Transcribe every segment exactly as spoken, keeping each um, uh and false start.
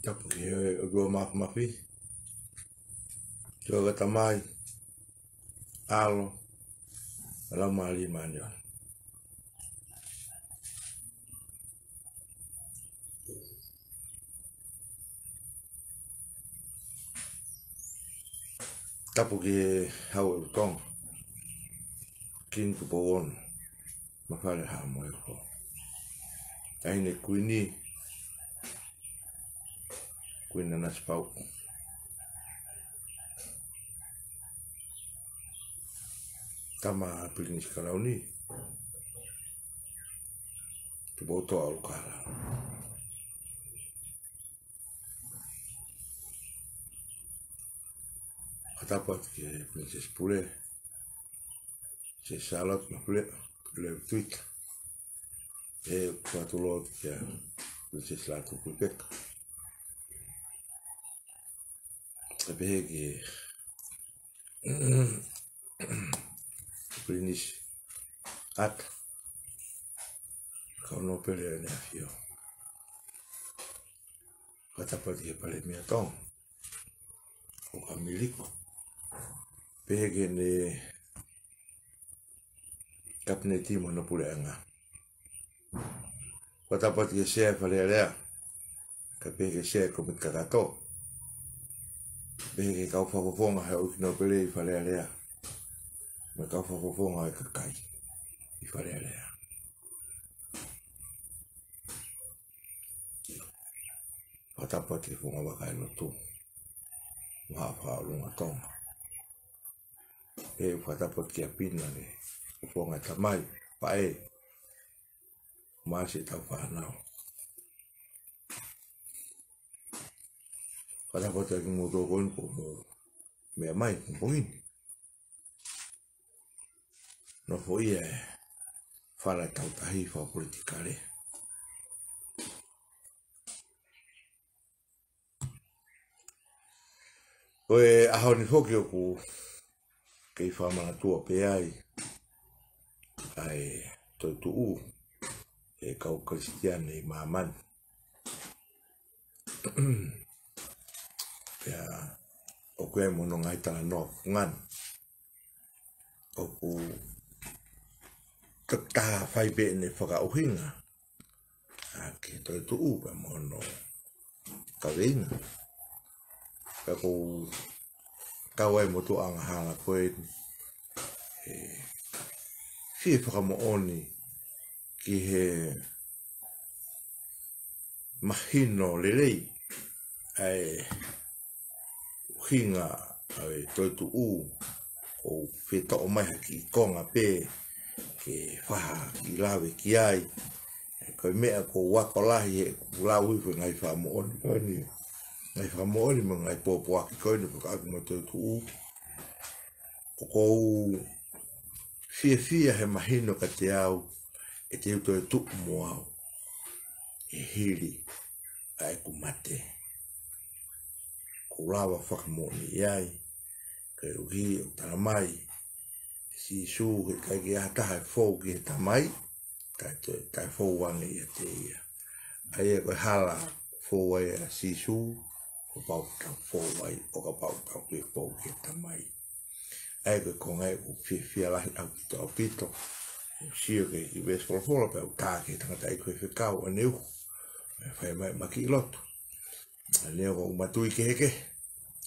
Tapu ki he ʻOtua Mafimafi, ki he ʻOtua Tamai, ʻAlo, mo e Laumālie Māʻoniʻoni. Tapu ki he Hau ʻo Tonga, Kingi Tupou Ono, Mafale Haʻamoheofo. Taʻahine Kuini, Kuini Nanasipauʻu. Tama Pilinisi Kalauni, Tupoutoʻa ʻUlukalala. Fakatapu atu ki he Pilinisesi Pule, Pilinisesi Sālote Mafileʻo Tuʻileʻutuita. ʻE fakatulou atu kia Pilinisesi Lātūkuipeka. Kae pehē ki he Pilinisi ʻAta, kau nōpele ʻEne ʻAfio. Fakatapu atu ki he Palēmia Tonga, ko Kamiliko. Pehē ki heʻene Kapineti mo hono puleʻanga. Fakatapu atu ki he Sea ʻo e Fale Alea, kae pehē ki he Sea ʻo e Kōmiti Kakato. Pehē ki he kau fakafofonga ʻo e ʻEiki Nōpele ʻi Fale Alea, mo e kau fakafofonga ʻo e kakai ʻi Fale Alea. Fakatapu atu ki he founga vaka ʻi loto, mo Haʻa Fakaʻolunga Tonga. ʻE fakatapu atu kia Pina, ki he founga tamai, faʻē, mo siʻetau fānau. Fakatapu atu ki he motuʻa ko eni kuo mou meʻa mai he pongipongi ni. Nofoʻia e fala ʻo e tautahi fakapolitikale. Ko e ʻaho ni foki ʻoku kei fakamanatua pē ai ʻa e toetuʻu ʻa e kau Kalisitiane ʻi māmani. Pea ʻoku ʻi ai mo hono ngaahi talanoa fungani. ʻOku toki taha fai pē ʻene fakaʻuhinga ʻa e toetuʻu pea mo hono kaveinga. Pea ʻoku kau ai e motuʻa angahala ko eni, ʻe fie fakamoʻoni ki he mahino lelei ʻa e ʻuhinga ʻa e toetuʻu, ʻoku fie toʻo mai ha kiʻi konga pē ke fai ha kiʻi lave ki ai. Ko e meʻa ʻoku ou ako lahi he ʻeku lau hifo e ngaahi fakamoʻoni ko eni, ngaahi fakamoʻoni mo e ngaahi pōpoaki ko eni fekauʻaki mo e toetuʻu. ʻOku ou fiefia he mahino kiate au ʻe te u toetuʻu mo au ʻi he hili ʻa ʻeku mate. ʻOku ou lava fakamoʻoni ai, koeʻuhi ʻoku tala mai ʻe Sīsū he ʻikai ke ʻi ai ha taha ʻe fou ki he Tamai, kae toe, kae fou ange ʻiate ia. ʻA ia ko e hala fou ai ʻa Sīsū, kuo pau ke tau fou ai, ʻo kapau te tau fie fou ki he Tamai. ʻA ia ko e konga ia ʻoku ou fiefia lahi ʻaupito ʻaupito. ʻOku ou sio ki he veesi folofola pea u tā ki he tangataʻeiki faifekau ʻaneuhu, ʻe fai mai ma kiʻi lotu. ʻA ia ʻoku ou matui kehekehe,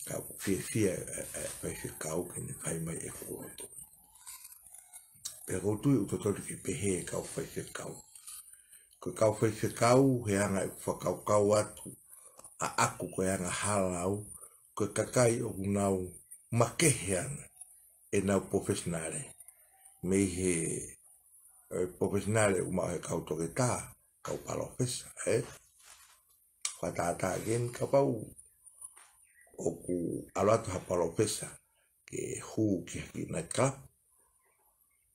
ka ʻoku ou fiefia ʻa e, ʻa e faifekau ke ne fai mai ʻeku lotu. Pea ʻoku ou tui ʻoku totonu ke pehē ʻe he kau faifekau. Ko e kau faifekau, he anga ʻeku fakakaukau atu ʻaʻaku, ko e angahala au, ko e kakai ʻoku nau makehe ange ʻenau professionale. Mei he, ʻe, professionale ʻoku maʻu ʻe he kau toketā, kau palōfesa, ē? Fakatātā ʻeni kapau ʻoku ʻalu atu ha palōfesa ke hū ki ha kiʻi night club,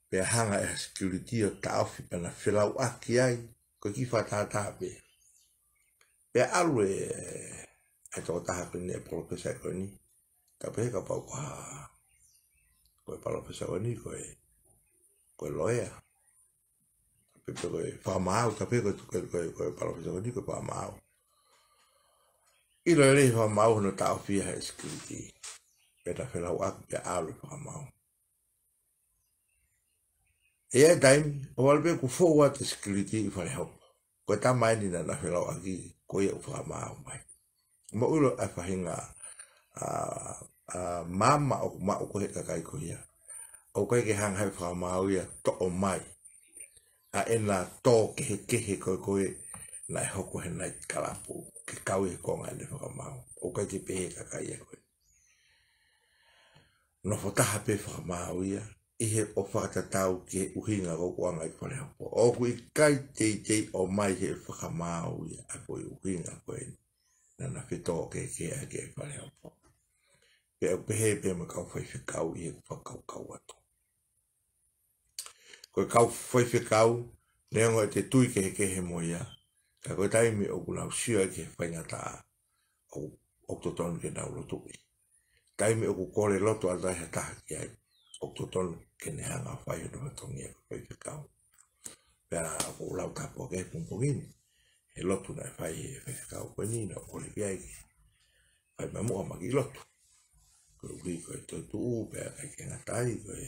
pea hanga ʻe ha security ʻo taʻofi pea na felauʻaki ai, ko e kiʻi fakatātā pē. Pea ʻalu e, e tokotaha ko eni, e palōfesa ko eni, ka pehē kapau ko ha, ko e palōfesa ko eni, ko e, ko e loea. Pe, pe ko e fakamaau, ka pehē ko e, ko e, ko e, ko e palōfesa ko eni, ko e fakamaau. ʻilo lelei ʻe he fakamaau hono taʻofia ʻe he sikiliti. Pea ta felauʻaki pea ʻalu e fakamaau. ʻI he taimi, ʻo ʻalu pē ʻoku fou atu e sikiliti ʻi Falehopo. Ko e tama eni naʻa na felauʻaki, ko ia ʻoku fakamaau mai. Mou ʻilo ʻa e faʻahinga, ʻa, ʻa, maama ʻoku maʻu ko ē ʻe he kakai ko ia. ʻOku ʻikai ke hanga ʻe he fakamaau ia ʻo toʻo mai ʻa ʻena tō kehekehe ko ē ko ē naʻe hoko he night club ke kau ʻi he konga ʻene fakamaau. ʻOku ʻikai ke pehē ʻe he kakai ia ko ē. Nofo taha pē fakamaau ia, ʻi he ʻo fakatatau ki he ʻuhinga ko ē ʻoku anga ʻi Falehopo. ʻOku ʻikai teitei ʻomai ʻe he fakamaau ia ʻa e foʻi ʻuhinga ko ē naʻa na fetōkehekehe ʻaki ʻa Falehopo. Pea ʻoku pehē pē mo e kau faifekau ʻi heʻeku fakakaukau atu. Ko e kau faifekau, neongo ʻete tui kehekehe mo ia, ka ko e taimi ʻoku nau sio ai ki he faingataʻa, ʻoku, ʻoku totonu ke nau lotuʻi. Taimi ʻoku kole lotu ʻa e taha ki ai, ʻoku totonu ke ne hanga ʻo fai hono fatongia ko e faifekau. Pea ʻoku ou lau tāpuaki he pongipongi ni he lotu naʻe fai ʻe he faifekau ko eni naʻa ku kole ki ai ke fai mai muʻa ma kiʻi lotu. Koeʻuhi ko e toetuʻu pea ʻikai ke ngata ai ko e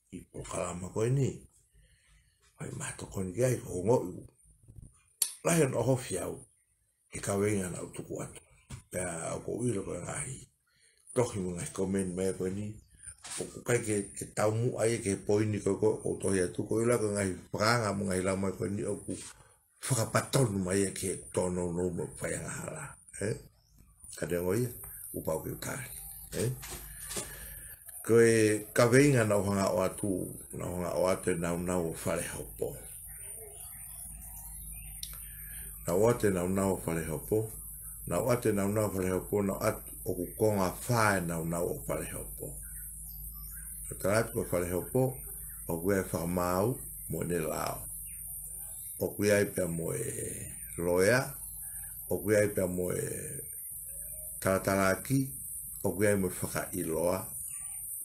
kiʻi polokalama ko eni. Fai mai tokoni ki ai, ko e ongoʻi lahi hono ʻohofi au he kaveinga naʻa ku tuku atu. Pea ʻoku ou ʻilo ko e ngaahi tohi mo e ngaahi komeni mai ko eni, ʻoku ʻikai ke, ke taumuʻa ia ki he poini ko ē ʻoku ou tohi atu, ʻoku ou ʻilo ko e ngaahi fakaanga mo e ngaahi lau mai ko eni ʻoku fakapatonu mai ia ki he tōnounou mo e fai angahala, ē? Ka neongo ia, ʻoku pau ke u tali, ē? Ko e kaveinga naʻa ku hanga ʻo ʻoatu, naʻa ku hanga ʻo ʻoatu e naunau ʻo Falehopo. Naʻa ku ʻoatu e naunau ʻo Falehopo, naʻa ku ʻoatu e naunau ʻo Falehopo, naʻa ku ʻoatu ʻoku konga fā e naunau ʻo Falehopo. Naʻa ku tala atu ko Falehopo, ʻoku ʻi ai e fakamaau mo ʻene lao. ʻOku ʻi ai pea mo e loea, ʻoku ʻi ai pea mo e talatalaaki, ʻoku ʻi ai mo e fakaʻiloa,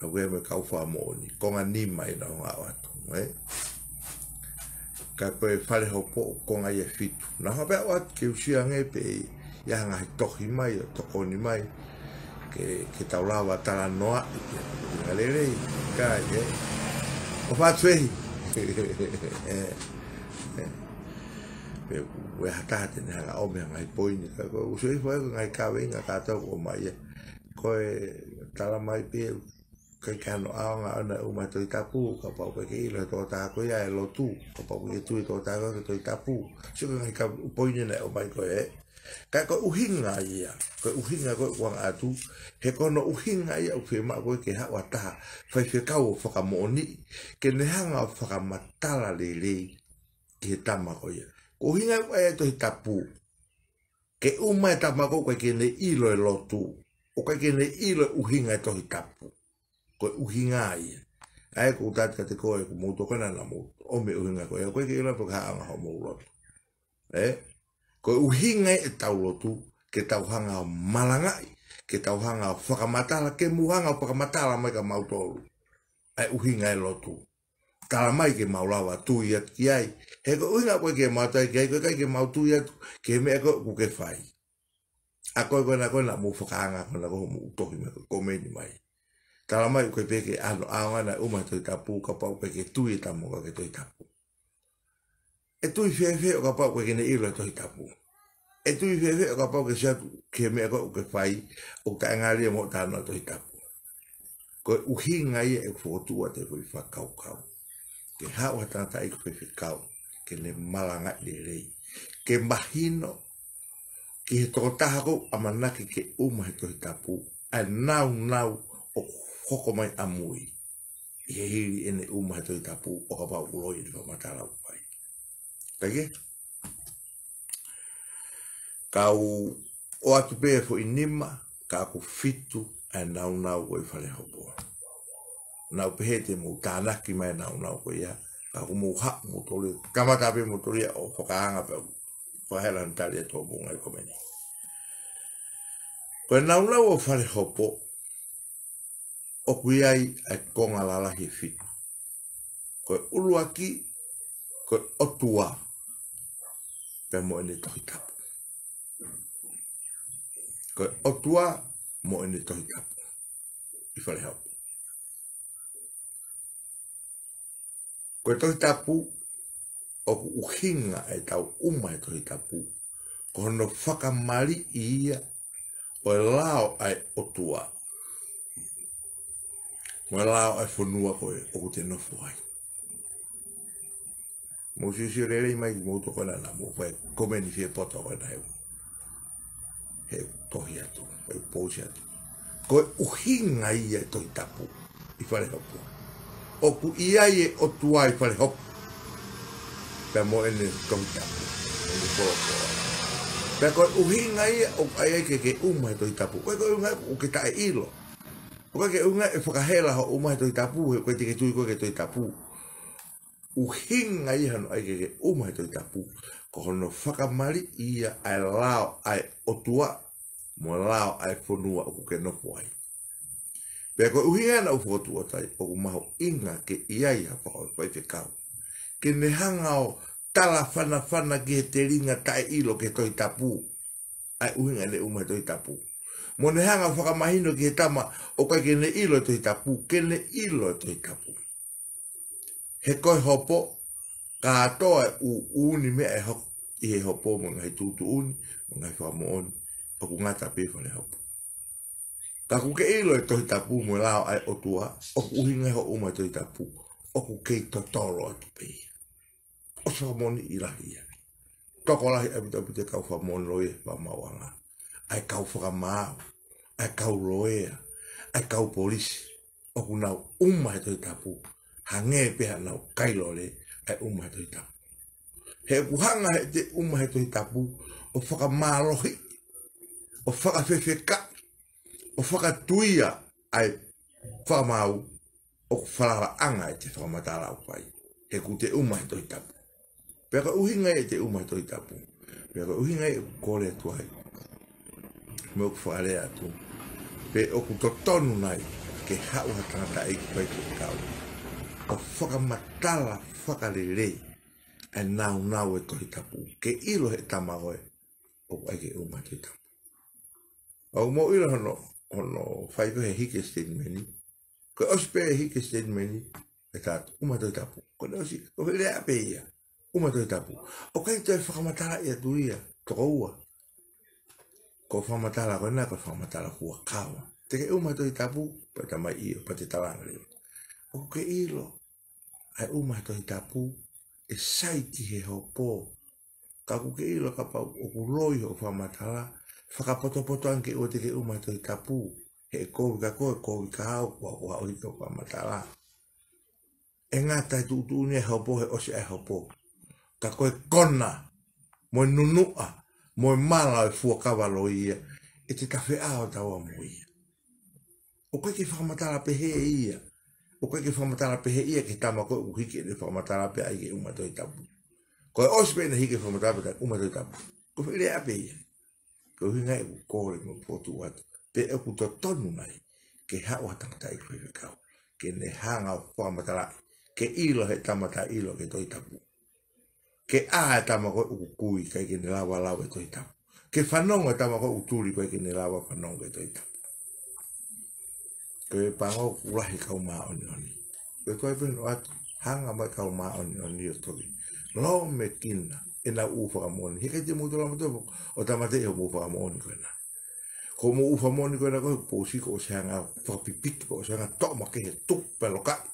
ʻoku ʻi ai mo e kau fakamoʻoni. Konga nima ia naʻa ku hanga ʻo ʻoatu, ē? Ka ko e Falehopo ʻoku konga ia ʻe fitu. Naʻa ku hanga pē ʻo ʻoatu ke u sio ange pe ʻi ai ha ngaahi tohi mai ʻo tokoni mai ke, ke tau lava talanoaʻi ki he ʻuhinga lelei, ka ʻi he ʻofa atu ē. Ē, ē. Pe ʻoku ʻi ai ha taha te ne hanga ʻo ʻomai ha ngaahi poini, ka ko e uso i fai ko e ngaahi kaveinga kātoa ʻoku ʻomai ia. Ko e tala mai pē ʻoku ʻikai ke ʻi ai hano ʻaonga ʻona ʻumaʻā e Tohi Tapu, kapau ʻoku ʻikai ke ʻilo ʻe he tokotaha ko ia e lotu, kapau ʻoku ʻikai ke tui e tokotaha ko ia ki he Tohi Tapu. Sio ki he ngaahi ka-, poini naʻe ʻomai ko ē. Ka ko e ʻuhinga ia, ko e ʻuhinga ko ē ʻoku ou ʻoatu, he ko hono ʻuhinga ia ʻoku fiemaʻu ko ē ke haʻu ha taha faifekau ʻo fakamoʻoniʻi, ke ne hanga ʻo fakamatala lelei ki he tama ko ia. Ko e ʻuhinga ia ʻoku ʻi ai e Tohi Tapu. Ke ʻuma e tama ko ē ʻoku ʻikai ke ne ʻilo e lotu, ʻoku ʻikai ke ne ʻilo e ʻuhinga e Tohi Tapu. Ko e ʻuhinga ia. ʻA ia ʻoku ou tala atu kiate koe, ʻoku mou tokanga naʻa mou ʻomai e ʻuhinga ko ia, ʻoku ʻikai ke ʻilo pe ko e hā e anga hoʻomou lotu. Ē? Ko e ʻuhinga ia ʻetau lotu, ke tau hanga ʻo malangaʻi, ke tau hanga ʻo fakamatala, ke mou hanga ʻo fakamatala mai kia mautolu ʻa e ʻuhinga e lotu. Tala mai ke mau lava tui atu ki ai. He ko e ʻuhinga ko ē ke mau tui ki ai, ko e ʻikai ke mau tui atu ki he meʻa ko ē ʻoku ke fai. ʻA ko ē ko ena ko ē naʻa mou fakaanga ko ena ko ē hoʻomou tohi mai ko e komeni mai. Tala mai ʻoku ʻikai pē ke ʻi ai hano ʻaonga ʻona ʻuma e Tohi Tapu kapau ʻoku ʻikai ke tui e tama ko ē ki he Tohi Tapu. ʻE tui fēfē ʻo kapau ʻoku ʻikai ke ne ʻilo e Tohi Tapu? ʻE tui fēfē ʻo kapau ʻoku ke sio atu ki he meʻa ko ē ʻoku ke fai, ʻoku taʻengalia mo hoʻo talanoa Tohi Tapu? Ko e ʻuhinga ia ʻeku fokotuʻu atu e foʻi fakakaukau. Ke haʻu ha tangataʻeiki faifekau, ke ne malangaʻi lelei. Ke mahino ki he tokotaha ʻoku ʻamanaki ke ʻuma he Tohi Tapu ʻa e naunau ʻoku hoko mai ʻamui ʻi he hili ʻene ʻuma he Tohi Tapu ʻo kapau ʻoku loi ʻene fakamatala ʻoku fai. Kae kehe, kau ʻoatu pē foʻi nima, ka ʻoku fitu ʻa e naunau ko ē ʻi Falehopo. Naʻa ku pehē te mou tānaki mai e naunau ko ia, ka ʻoku mou haʻu moutolu ia, kamata pē moutolu ia ʻo fakaanga pē ʻo fakahela ʻa e tali atu ʻo mou ngaahi komeni. Ko e naunau ʻo Falehopo, ʻoku ʻi ai ʻa e konga lalahi ʻe fitu. Ko e ʻuluaki, ko e ʻOtua, pea mo ʻene Tohi Tapu. Ko e ʻOtua mo ʻene Tohi Tapu ʻi fale hopo. Ko e Tohi Tapu, ʻoku ʻuhinga ʻetau ʻuma he Tohi Tapu ko hono fakamaliʻi ia ʻo e lao ʻa e ʻOtua mo e lao ʻa e fonua ko ē ʻoku te nofo ai. Mou siosio lelei mai, mou tokona na, mou fai komeni fie poto ko ena he, he tohi atu, he pousi atu. Ko e ʻuhinga ia e Tohi Tapu ʻi fale hopo. ʻOku ʻi ai e ʻOtua ʻi fale hopo pea mo ʻene Tohi Tapu, ʻene kolokoa. Pea ko e ʻuhinga ia ʻoku ʻai ai ke ke ʻuma he Tohi Tapu. ʻOku ʻikai ko e ʻuhinga ʻoku ke taʻeʻilo. ʻOku ʻikai ke ʻuhinga e fakahela hoʻo ʻuma he Tohi Tapu, he ʻoku ʻikai te ke tui koe ki he Tohi Tapu. ʻUhinga ia hono ʻai ke ke ʻuma he Tohi Tapu ko hono fakamaliʻi ia ʻa e lao ʻa e ʻOtua mo e lao ʻa e fonua ʻoku ke nofo ai. Pea ko e ʻuhinga ia naʻa ku fokotuʻu atu ai, ʻoku mahuʻinga ke ʻi ai ha fakafaifekau ke ne hanga ʻo talafanafana ki he telinga taʻeʻilo ki he Tohi Tapu ʻa e ʻuhinga ʻene ʻuma he Tohi Tapu, mo ne hanga ʻo fakamahino ki he tama ʻoku ʻikai ke ne ʻilo e Tohi Tapu ke ne ʻilo e Tohi Tapu. He ko e hopo, kātoa e ʻū, ʻū ni meʻa ʻe hoko ʻi he hopo mo e ngaahi tuʻutuʻuni mo e ngaahi fakamoʻoni, ʻoku ngata pē ʻi fale hopo. Ka ʻoku ke ʻilo e Tohi Tapu mo e lao ʻa e ʻOtua, ʻoku ʻuhinga ia hoʻo ʻuma e Tohi Tapu ʻoku kei totolo atu pē ia. ʻOsi fakamoʻoni ʻi lahi ia. Tokolahi ʻaupito ʻaupito e kau fakamoʻoni loea he fakamaauʻanga, ʻa e kau fakamaau, ʻa e kau loea, ʻa e kau polisi, ʻoku nau ʻuma he Tohi Tapu, hangē pē haʻanau kailole ʻa e ʻuma he Tohi Tapu. He ʻoku hanga heʻete ʻuma he Tohi Tapu ʻo fakamālohi, ʻo fakafefeka, ʻo fakatuia ʻa e fakamaau ʻoku falalaʻanga ʻete fakamatala ʻoku fai, he ʻoku te ʻuma he Tohi Tapu. Pea ko e ʻuhinga ia ʻete ʻuma he Tohi Tapu, pea ko e ʻuhinga ia ʻoku kole atu ai, mo ʻeku fakalea atu, pe ʻoku totonu nai ke haʻu ha tangataʻeiki faifekau ʻo fakamatala fakalelei ʻa e naunau e Tohi Tapu, ke ʻilo he tama ko ē ʻoku ʻai ke ʻuma he Tohi Tapu. ʻOku mou ʻilo hono, hono fai ko ē he hiki e statement ni. Ko e ʻosi pē hiki e statement ni, ʻe taatu, ʻuma he Tohi Tapu. Ko ʻene ʻosi, ko e lea pē ia, ʻuma he Tohi Tapu. ʻOku ʻikai toe fakamatalaʻi atu ia, toko ua. Ko e fakamatala ko ena, ko e fakamatala fuakava. Te ke ʻuma he Tohi Tapu? Pea talamai ʻio, pea te tala ange leva. ʻOku ke ʻilo ʻa e ʻuma he Tohi Tapu ʻe sai ki he hopo. Ka ʻoku ke ʻilo kapau ʻoku loi hoʻo fakamatala, fakapotopoto ange ke ʻoua te ke ʻuma he Tohi Tapu, he ʻe kovi kia koe, kovi kia au, kuo, kuo haʻu hiki hoʻo fakamatala. ʻE ngata e tuʻutuʻuni ʻa e hopo he ʻosi ʻa e hopo. Ka ko e kona, mo e nunuʻa, mo e mala ʻo e fuakava loi ia, ʻe te tafeʻao taua mo ia. ʻOku ʻikai ke fakamatala pehē ia. ʻOku ʻikai ke fakamatala pehē ia ki he tama ko ē ʻoku hiki ʻene fakamatala pea ʻai ke ʻuma he Tohi Tapu. Ko e ʻosi pē ʻene hiki e fakamatala pea ʻuma he Tohi Tapu. Ko e foʻi lea pē ia. Ko e ʻuhinga ia ʻoku kole mo fokotuʻu atu, pe ʻoku totonu nai ke haʻu ha tangataʻeiki faifekau ke ne hanga ʻo fakamatalaʻi, ke ʻilo he tama taʻeʻilo ki he Tohi Tapu, ke ʻā e tama ko ē ʻoku kui ʻikai ke ne lava lau e Tohi Tapu, ke fanongo e tama ko ē ʻoku tuli ʻikai ke ne lava fanongo ki he Tohi Tapu. Ko e pango ʻoku lahi e kau māʻoniʻoni. Ko e toe pehē atu, hanga mai e kau māʻoniʻoni ʻo toki lōmekina ʻenau ʻū fakamoʻoni. He ʻikai te mou toe lava ʻo tāmateʻi hoʻomou fakamoʻoni ko ena. Ko hoʻomou ʻū fakamoʻoni ko ena ko ē, kuo ʻosi, kuo ʻosi hanga fakapipiki, kuo ʻosi hanga toʻo makehe, tuku pē lokaʻi.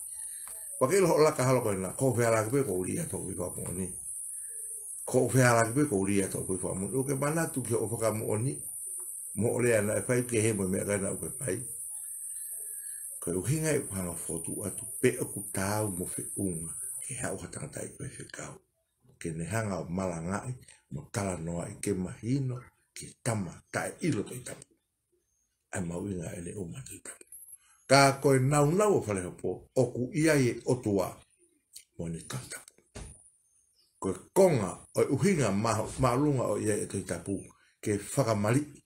Pea ke ʻilo hoʻo laka holo ko ena, ko e fehālaaki pē kuo u lī atu hoku foʻi fakamoʻoni. Ko e fehālaaki pē kuo u lī atu hoku foʻi fakamoʻoni. ʻOku ke manatu ki hoʻo fakamoʻoni mo hoʻo lea naʻe fai, kehe mo e meʻa ko ena ʻoku ke fai. Ko e ʻuhinga ia ʻoku hanga ʻo fokotuʻu atu, pe ʻoku taau mo feʻunga ke haʻu ha tangataʻeiki faifekau ke ne hanga ʻo malangaʻi mo talanoaʻi ke mahino ki he tama taʻeʻilo Tohi Tapu ʻa e mahuʻinga ʻene ʻuma Tohi Tapu. Ka ko e naunau ʻo fale hopo, ʻoku ʻi ai e ʻOtua mo ʻene Tohi Tapu. Ko e konga ʻo e ʻuhinga mahu-, māʻolunga ʻo e ʻi ai e Tohi Tapu, ke fakamaliʻi,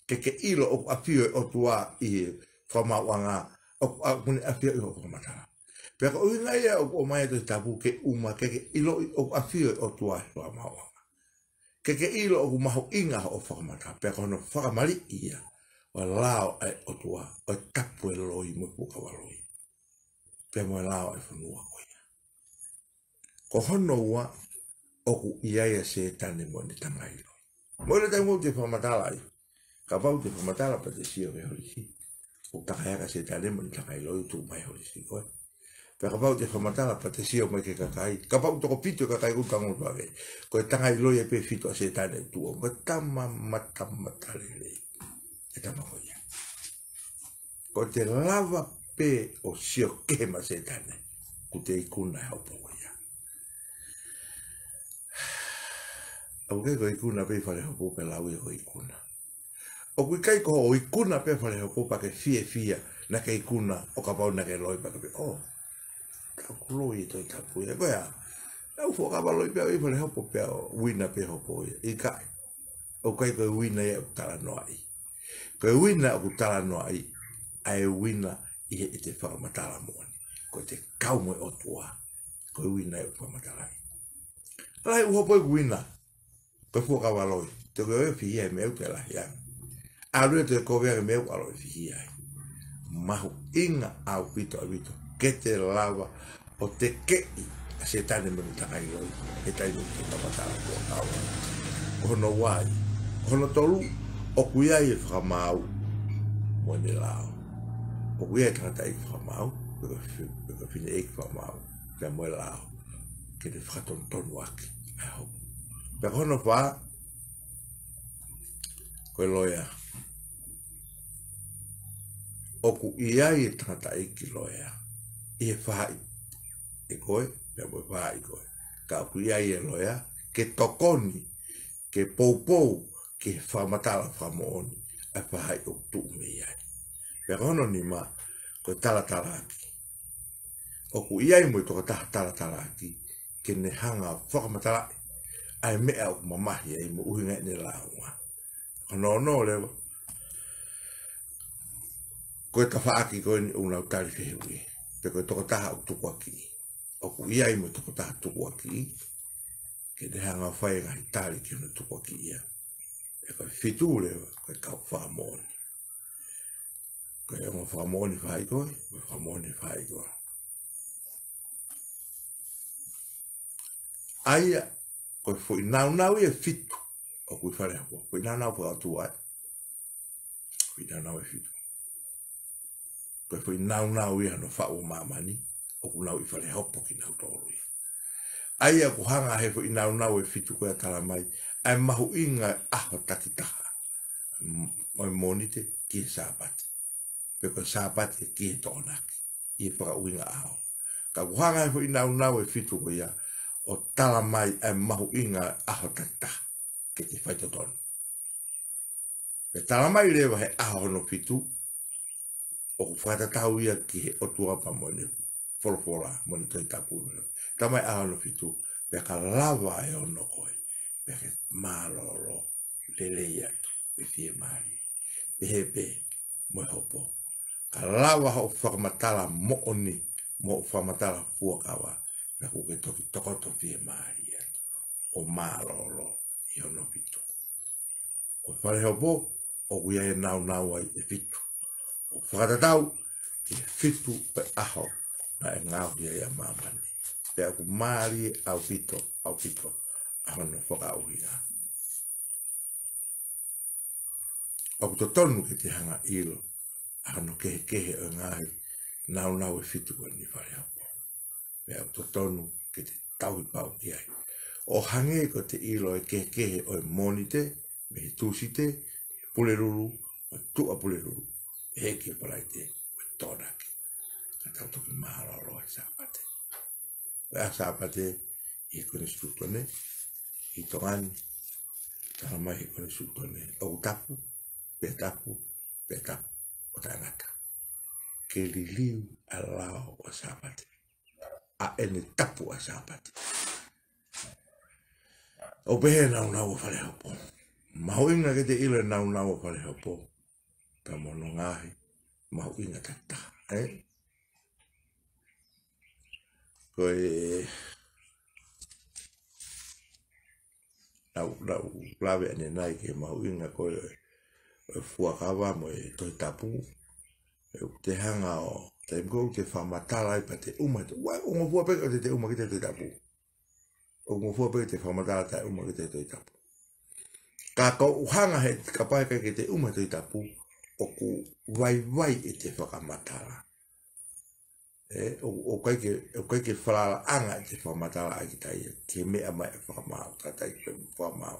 ke ke ʻilo ʻoku ʻafio e ʻOtua ʻi he fakamaauʻanga, ʻoku, ʻoku ne ʻafio ʻi hoʻo fakamatala. Pea ko e ʻuhinga ia ʻoku ʻomai e Tohi Tapu ke ʻuma, ke ke ʻiloʻi ʻoku ʻafio e ʻOtua ʻi he fakamaauʻanga. ke ke ʻilo ʻoku mahuʻinga hoʻo fakamatala, pea ko hono fakamaliʻi ia ʻo e lao ʻa e ʻOtua, ʻo e tapu ʻo e loi mo e fuakava loi, pea mo e lao ʻa e fonua ko ia. Ko hono ua, ʻoku ʻi ai ʻa Sētane mo ʻene tangai loi. Mo e taimi ʻoku te fakamatala ai. Kapau te fakamatala pea te sio ki he holisi, ʻoku takaea ʻa Sētane mo ʻene tangai loi ʻo tuʻu mai holisi ko ē. Pea kapau te fakamatala pea te sio mai ki he kakai, kapau toko fitu e kakai ʻoku tango pake, ko e tangai loi ʻe pē fitu ʻa Sētane ʻoku tuʻu, ko e tama matamata lelei e tama ko ia. Ko te lava pē ʻo sio kehe maʻa Sētane, kuo te ikuna e hopo ko ia. ʻOku ʻikai ko e ikuna pē ʻi fale hopo pea lau ia ko e ikuna. ʻOku ʻikai ko hoʻo ikuna pē fale hopo pea ke fiefia naʻa ke ikuna, ʻo kapau naʻa ke loi pea ke pehē, ʻō, ka ʻoku loi e Tohi Tapu ia ko ia. Naʻa ku fuakava loi pē au ʻi fale hopo pea ʻo uina pē hopo ia. ʻIkai. ʻOku ʻikai ko e uina ia ʻoku talanoaʻi. Ko e uina ʻoku talanoaʻi, ʻa e uina ʻi heʻete fakamatala moʻoni. Ko ʻete kau mo e ʻOtua. Ko e uina ia ʻoku fakamatalaʻi. Lahi ʻū hopo ʻoku uina. Ko e fuakava loi. Te ke ʻoua ʻe fihia he meʻa ʻoku ke lahi ange. ʻAlu ʻo toe kovi ange meʻa ʻoku ʻalu ʻo fihia ai. Mahuʻinga ʻaupito ʻaupito ke te lava ʻo tekeʻi ʻa Sētane mo ʻene tangai loi he taimi ʻoku te fakamatala fuakava. Ko hono ua ia. Ko hono tolu, ʻoku ʻi ai e fakamaau mo ʻene lao. ʻOku ʻi ai e tangataʻeiki fakamaau, pe ko e fi-, pe ko e fineʻeiki fakamaau, pea mo e lao ke ne fakatonutonu ʻaki ʻa e hopo. Pea ko hono fā, ko e loea. ʻOku ʻi ai e tangataʻeiki loea ʻi he faʻahi ʻe koe, pea mo e faʻahi ko ē. Ka ʻoku ʻi ai e loea ke tokoni, ke poupou ki he fakamatala fakamoʻoni ʻa e faʻahi ʻoku tuʻu mei ai. Pea ko hono nima, ko e talatalaaki. ʻOku ʻi ai mo e tokotaha talatalaaki ke ne hanga ʻo fakamatalaʻi ʻa e meʻa ʻoku mamahi ai mo ʻuhinga ʻene lāunga. Ko hono ono leva, ko e tafaʻaki ko eni ʻoku nau tali fehuʻi, pe ko e tokotaha ʻoku tukuakiʻi. ʻOku ʻi ai mo e tokotaha tukuakiʻi ke ne hanga ʻo fai e ngaahi tali ki hono tukuakiʻi ia. Pea ko e fitu leva, ko e kau fakamoʻoni. Ko e ongo fakamoʻoni faʻahi ko ē, ko e fakamoʻoni faʻahi ko ē. ʻA ia, ko e foʻi nāunau ia ʻe fitu ʻoku ʻi fale hopo, foʻi nāunau fakaʻotua ē. Foʻi nāunau ʻe fitu. Ko e foʻi nāunau ia hono faʻu ʻo māmani, ʻoku nau ʻi fale hopo kinautolu ia. ʻA ia ʻoku hanga he foʻi nāunau ʻe fitu ko ia ʻo talamai ʻa e mahuʻinga ʻo e ʻaho takitaha, m-, ʻo e Mōnite ki he Sāpate, pe ko e Sāpate ki he Tokonaki, ʻi he fakaʻuhinga ʻaho. Ka ʻoku hanga he foʻi nāunau ʻe fitu ko ia ʻo talamai ʻa e mahuʻinga ʻo e ʻaho takitaha ke te faitotonu. Pea talamai leva he ʻaho hono fitu, ʻoku fakatatau ia ki he ʻOtua pea mo ʻene folofola, mo ʻene Tohi Tapu. Talamai ʻaho hono fitu, pea ka lava e ono ko ē, pea ke mālōlō lelei atu, ʻo fiemālie. Pehē pē mo e hopo. Ka lava hoʻo fakamatala moʻoni, mo hoʻo fakamatala fuakava, pea kuo ke toki tokoto fiemālie atu ʻo mālōlō ʻi hono fitu. Ko e fale hopo, ʻoku ʻi ai e nāunau ai ʻe fitu. ʻOku fakatatau ki he fitu ʻo e ʻaho naʻe ngaohi ai ʻa māmani. Pea ʻoku mālie ʻaupito, ʻaupito ʻa hono fakaʻuhinga. ʻOku totonu ke te hanga ʻo ʻilo ʻa hono kehekehe ʻo e ngaahi nāunau ʻe fitu ko eni fale hopo. Pea ʻoku totonu ke te tauhi pau ki ai. ʻO hangē ko ʻete ʻilo e kehekehe ʻo e Mōnite mei he Tūsite, Pulelulu, mo e Tuʻapulelulu, ʻEiki, Falaite mo e Tokonaki. Ka tau toki mālōlō he Sāpate. Ko e ʻaho Sāpate ʻi he Konisitūtone ʻi Tonga ni, talamai he Konisitūtone ʻoku tapu, pea tapu, pea tapu ʻo taʻengata. Ke liliu ʻa e lao ʻo e Sāpate, ʻa ʻene tapu ʻa e Sāpate. ʻOku pehē e nāunau ʻo fale hopo. Mahuʻinga ke te ʻilo e nāunau ʻo fale hopo, pea mo hono ngaahi mahuʻinga takitaha, ē? Ko e, Naʻa ku, naʻa ku lave ʻanenai ki he mahuʻinga ko ē ʻo e fuakava mo e Tohi Tapu. ʻE, ʻoku te hanga ʻo, taimi ko ē ʻoku te fakamatala ai pea te ʻuma he Tohi, ʻoua, ʻoku ngofua pē ke te, te ʻuma ki he Tohi Tapu. ʻOku ngofua pē ke te fakamatala taʻeʻuma ki he Tohi Tapu. Ka ko e ʻuhinga he, kapau he ʻikai ke te ʻuma he Tohi Tapu, ʻoku vaivai ʻete fakamatala. ʻE, ʻo, ʻoku ʻikai ke, ʻoku ʻikai ke falalaʻanga ʻete fakamatala ʻa kita ia, ki he meʻa mai ʻa e fakamaau, tangataʻeiki fai fakamaau.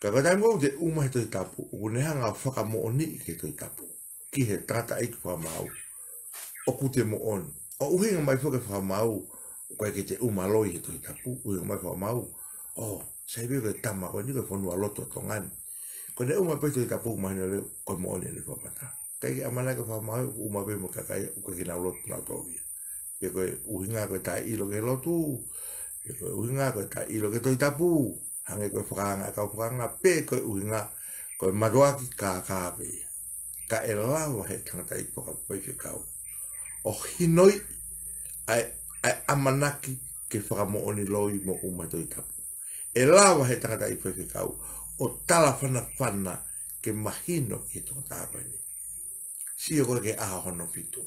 Ka ko e taimi ko ē ʻoku te ʻuma he Tohi Tapu, ʻoku ne hanga ʻo fakamoʻoniʻi ki he Tohi Tapu, ki he tangataʻeiki fakamaau, ʻoku te moʻoni. ʻO ʻuhinga mai foki e fakamaau, ʻoku ʻikai ke te ʻuma loi he Tohi Tapu, ʻuhinga mai fakamaau, ʻo, sai pē ko e tama ko eni ko e fonualoto ʻo Tonga ni. Ko ʻene ʻuma pē he Tohi Tapu mahino lelei ko e moʻoni ʻene fakamatala. ʻIkai ke ʻamanaki e fakamaau, ʻuma pē mo e kakai, ʻoku ʻikai ke nau lotu nautolu ia. Pe ko e ʻuhinga ko e taʻeʻilo ki he lotu, pe ko e ʻuhinga ko e taʻeʻilo ki he Tohi Tapu, hangē ko e fakaanga, kau fakaanga, pe ko e ʻuhinga ko e mātuʻaki kākā pē ia. Ka ʻe lava he tangataʻeiki fakafaifekau ʻo hinoʻi ʻa e, ʻa e ʻamanaki ke fakamoʻoni loi mo ʻuma he Tohi Tapu. ʻE lava he tangataʻeiki faifekau ʻo talafanafana ke mahino ki he tokotaha ko eni. Sio koe ki he ʻaho hono fitu.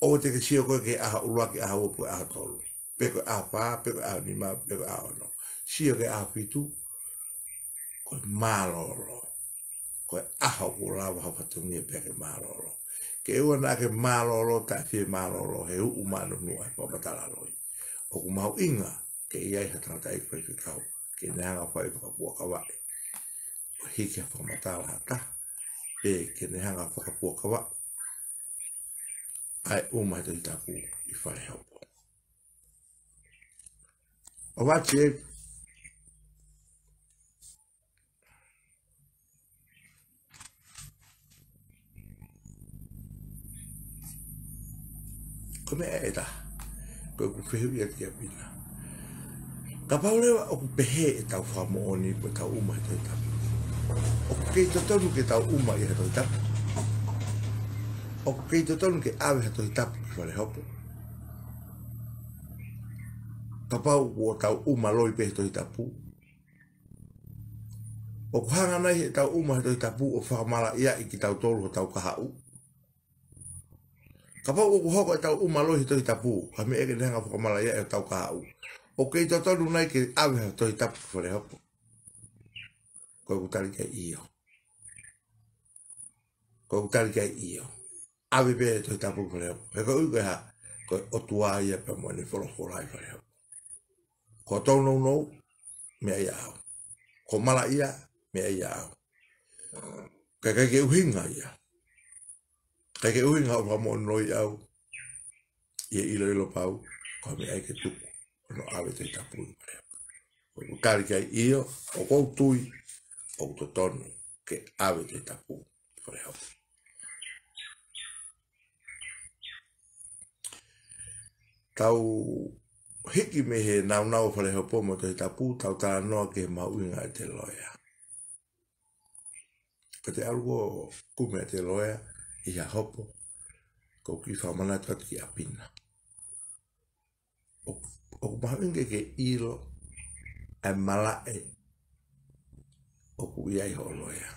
ʻOua te ke sio koe ki he ʻaho ʻuluaki, ʻaho ua, pe ko e ʻaho tolu, pe ko e ʻaho fā, pe ko e ʻaho nima, pe ko e ʻaho ono. Sio ki he ʻaho fitu, ko e mālōlō. Ko e ʻaho ʻoku lava hoʻo fatongia pea ke mālōlō. Ke ʻoua naʻa ke mālōlō taʻefiemālōlō he uʻu mānunuʻa he fakamatala loi. ʻOku mahuʻinga ke ʻi ai ha tangataʻeiki faifekau ke ne hanga ʻo fai fakafuakavaʻi, ʻo hiki ha fakamatala ha taha, pe ke ne hanga ʻo fakafuakavaʻi ʻa e ʻuma he Tohi Tapu ʻi fale hopo. ʻO vati e, ko e meʻa ʻe taha ko ʻeku fehuʻi atu kia Pina. Kapau leva ʻoku pehē ʻetau fakamoʻoni ko ʻetau ʻuma he Tohi Tapu, ʻoku kei totonu ke tau ʻuma ʻi he Tohi Tapu? ʻOku kei totonu ke ʻave ha Tohi Tapu ki fale hopo? Kapau ʻoku tau ʻuma loi pē he Tohi Tapu, ʻoku hanga nai heʻetau ʻuma he Tohi Tapu ʻo fakamalaʻiaʻi kitautolu hotau kahaʻu? Kapau ʻoku hoko ʻetau ʻuma loi he Tohi Tapu ko ha meʻa ke ne hanga ʻo fakamalaʻiaʻi hotau kahaʻu, ʻoku kei totonu nai ke ʻave ha Tohi Tapu ki fale hopo? Ko ʻeku tali ki ai ʻio. Ko ʻeku tali ki ai ʻio. ʻAve pē Tohi Tapu ki fale hopo. He ko e ʻuhi ko e hā? Ko e ʻOtua ia pea mo ʻene folofola ʻi fale hopo. Ko hoʻo nounou, meʻa ia ʻaʻau. Ko hoʻo malaʻia, meʻa ia ʻaʻau. Ka ʻikai ke ʻuhinga ia. ʻIkai ke ʻuhinga hoʻo fakamoʻoni loi ʻaʻau ʻi he ʻiloʻilo pau, ko e meʻa ia ke tuku hono ʻave Tohi Tapu ʻi fale hopo. Ko ʻeku tali ki ai ʻio, ʻoku ou tui ʻoku totonu ke ʻave Tohi Tapu ʻi fale hopo. Tau hiki mei he nāunau ʻo fale hopo mo e Tohi Tapu, tau talanoa ki he mahuʻinga ʻete loea. Ka te ʻalu ʻo kumi ʻete loea ʻi ha hopo, ʻoku ou kiʻi fakamanatu atu kia Pina. ʻOku, ʻoku mahuʻinga ke ke ʻilo ʻa e malaʻe ʻoku ʻi ai hoʻo loea.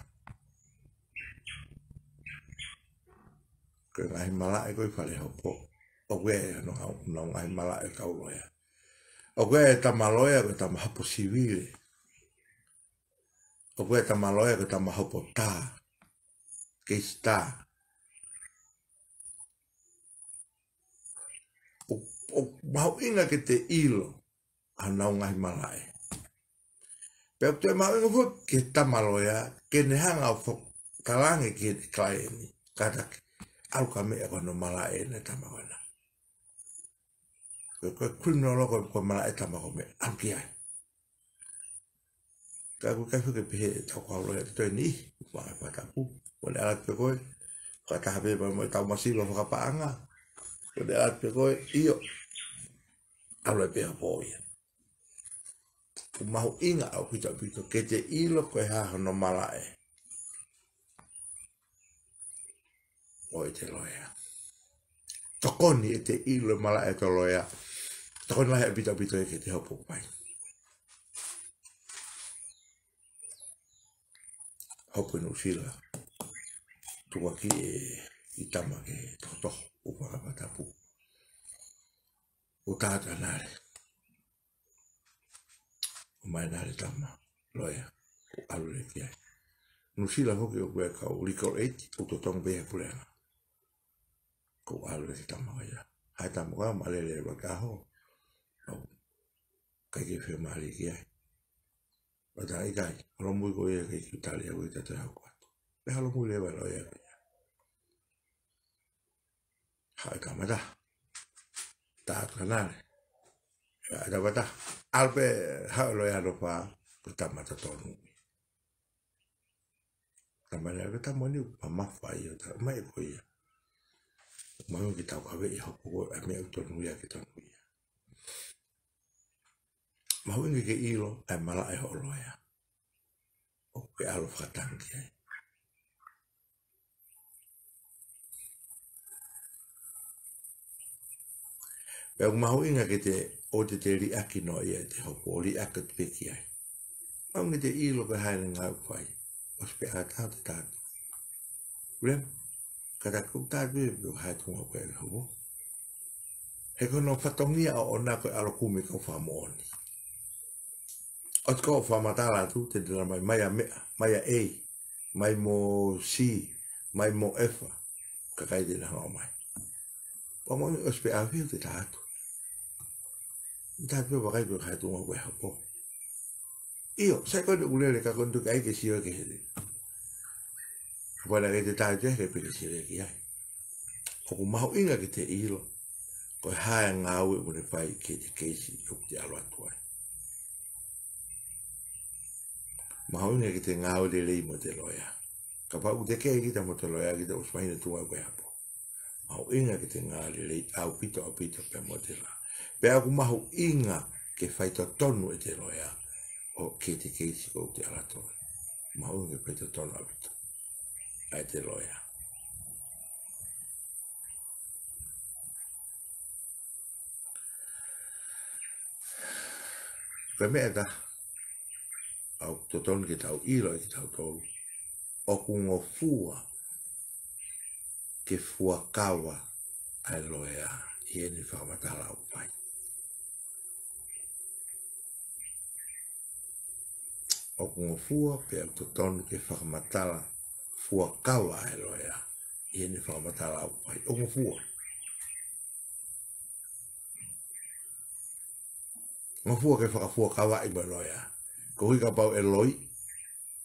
Ko e ngaahi malaʻe ko ē ʻi fale hopo, ʻoku ʻi ai hono ngaahi, hono ngaahi malaʻe ʻo e kau loea. ʻOku ʻi ai e tama loea ko e tama hopo sivile. ʻOku ʻi ai e tama loea ko e tama hopo tā, keisi tā. ʻOku, ʻoku mahuʻinga ke te ʻilo honau ngaahi malaʻe. Pea ʻoku toe mahuʻinga foki ki he tama loea ke ne hanga ʻo fo-, talaange ki he kalaieni, kātaki, ʻalu ka meʻa ko hono malaʻe ʻene tama ko ena. Ko e, ko e criminal law ko e, ko e malaʻe tama ko e meʻa, ʻalu ki ai. Ka ʻoku ʻikai foki ke pehē ʻetau kau loea ʻi he taimi ni, ʻoku ʻi ai e fakatapu. Ko ʻene ʻalu atu pē ko ē, fakataha pē mo ʻetau masiva fakapaʻanga. Ko ʻene ʻalu atu pē ko ē, ʻio. ʻAlu ai pē ʻo pō ia. ʻOku mahuʻinga ʻaupito ʻaupito ke te ʻilo ko e hā hono malaʻe ʻo ʻete loea. Tokoni ʻete ʻilo e malaʻe ʻete loea. Tokoni lahi ʻaupito ʻaupito ia ki heʻete hopo ʻoku fai. hopo ʻi Nuʻusila. Tukuakiʻi e kiʻi tama ke tokotokoua ʻo fakatātā tapu. ʻO tā atu ʻa Nale. ʻOmai ʻa Nale tama loea, ʻo ʻalu leva ki ai. Nuʻusila foki ʻoku ʻi ai e kau legal aid, ʻoku totongi pē ʻe he puleʻanga. Ko e ʻalu leva e kiʻi tama ko ia. Haʻu e tama ko ia ʻo mālele ʻi he ʻaho. ʻOku ʻikai ke fiemālie ki ai. Pea tā ʻikai, holomui ko ia ke kiʻi tali ʻa e ui tato e hau kuatu. Pea holomui leva e loea ko ia. Haʻu e tama ʻe taha. Tā atu ʻa Nale. Haʻu e tama ʻe taha. ʻAlu pē, haʻu e loea hono fā, ko e tama totonu. Tama ʻe taha, ko e tama ni ʻoku mamafa ia, tā mai ko ia. Mahuʻinga ke taukaveʻi e hopo ko e meʻa ʻoku tonu ia ke tonu ia. Mahuʻinga ke ʻilo ʻa e malaʻe hoʻo loea. ʻOku ke ʻalu ʻo fakatangi ai. Pea ʻoku mahuʻinga ke te, ʻoua te te liʻaki noa ia ʻete hopo, ʻo liʻaki atu pē ki ai. Mahuʻinga ke te ʻilo ko e hā ʻene ngāue ʻoku fai. ʻOsi pē ʻa e tā atu, te tā atu. Lem, ka tā atu ē pe ko e hā e tuʻunga ko ē ʻoku hopo. He ko hono fatongia ʻoʻona ko e ʻalu ʻo kumi e kau fakamoʻoni. ʻOsi ko e fakamatala atu, te te ʻomai, mai ʻa meʻa, mai ʻa A, mai mo C, mai mo F, kakai te nau ʻomai. Pea mo ʻosi pē ʻa e fiu te tā atu. Tā atu pē vakai pē hā e tuʻunga ko ē ʻoku hopo. ʻIo, sai ko eni ʻoku lele ka ko eni tuku ai ke sio ki he. Kapau naʻe ʻikai te tā atu ia, ʻikai pē ke sio ki ai. ʻOku mahuʻinga ke te ʻilo ko e hā e ngāue ʻoku ne fai ki he keisi ʻoku te ʻalu atu ai. Mahuʻinga ke te ngāue lelei mo ʻete loea. Kapau ʻoku teʻeki ke kita mo ʻete loea, kita ʻosi mahino e tuʻunga ko ē ʻoku hopo. Mahuʻinga ke te ngāue lelei ʻaupito, ʻaupito pē mo ʻete loea. Pea ʻoku mahuʻinga ke faitotonu ʻete loea ʻo ki he keisi ʻoku te ʻalu atu ai. Mahuʻinga ke faitotonu ʻaupito ʻa ʻete loea. Ko e meʻa ʻe taha ʻoku totonu ke tau ʻilo ʻe kitautolu, ʻoku ngofua ke fuakava ʻa e loea ʻi heʻene fakamatala ʻoku fai. ʻOku ngofua pea ʻoku totonu ke fakamatala fuakava ʻa e loea ʻi heʻene fakamatala ʻoku fai. ʻOku ngofua. Ngofua ke fakafuakavaʻi mo e loea. Koeʻuhi kapau ʻe loi,